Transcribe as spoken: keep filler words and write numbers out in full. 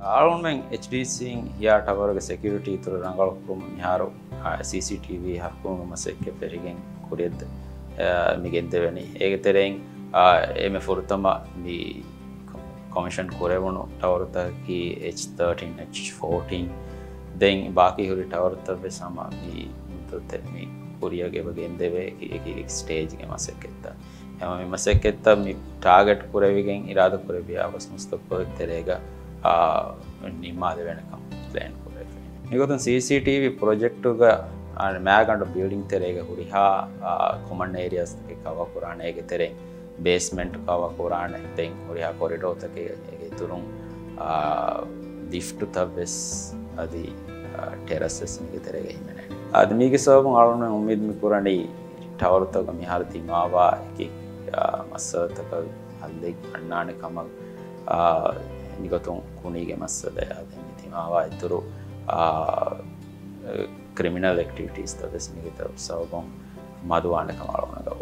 އަޅުގަނޑުމެން އެޗްޑީސީން ހިޔާ ޓަވަރުގެ ސެކިއުރިޓީ އިތުރު ރަނގަޅު ކުރުމަށް މިހާރު ސީސީޓީވީ ހަރުކުރުމުގެ މަސައްކަތް ފެށިގެން ކުރިއަށް މި ގެންދެވެނީ. އޭގެ ތެރެއިން އެންމެ ފުރަތަމަ މި ކޮމިޝަން ކުރެވުނު ޓަވަރުތަކަކީ އެޗް ތާޓީން، އެޗް ފޯޓީން. ދެން ބާކީ ހުރި ޓަވަރުތައް ވެސް ހަމަ މި މި ކުރިއަށް އެބަ ގެންދެވޭ އެކި އެކި ސްޓޭޖްގެ މަސައްކަތްތައް. ހަމަ މި މަސައްކަތްތައް މި ޓާގެޓް ކުރެވިގެން އިރާދަ ކުރެއްވިޔާ ގޮސް މުސްތަޤްބަލް ތެރޭގަ ނިންމާލެވޭނެކަން ޕްލޭން ކުރެވޭ. މިގޮތުން ސީސީޓީވީ ޕްރޮޖެކްޓުގަ މާގަނޑު ބިލްޑިން ތެރޭގަ ހުރިހާ ކޮމަން އޭރިއާސްތަކެއް ކަވަރ ކުރާނެ. އޭގެ ތެރެއިން ބޭސްމެންޓް ކަވަރ ކުރާނެ. ދެން ހުރިހާ ކޮރިޑޯތަކެއް އޭގެ އިތުރުން ލިފްޓުތައް ވެސް އަދި ޓެރަސް ވެސް މީގެ ތެރޭގަ ހިމެނޭނެ. އަދި މީގެ ސަބަބުން އަޅުގަނޑު އުއްމީދު މި ކުރަނީ ޓަވަރުތަކަށް މިހާރު ދިމާވާ އެކި މައްސަލަތަކަށް ހައްލެއް އަންނާނެ ކަމަށް. މިގޮތުން ކުނީގެ މައްސަލައާ ދެން މި ދިމާވާ އިތުރު ކްރިމިނަލް އެކްޓިވިޓީސްތައް ވެސް މީގެ ސަބަބުން މަދުވާނެ ކަމަށް އަޅުގަނޑު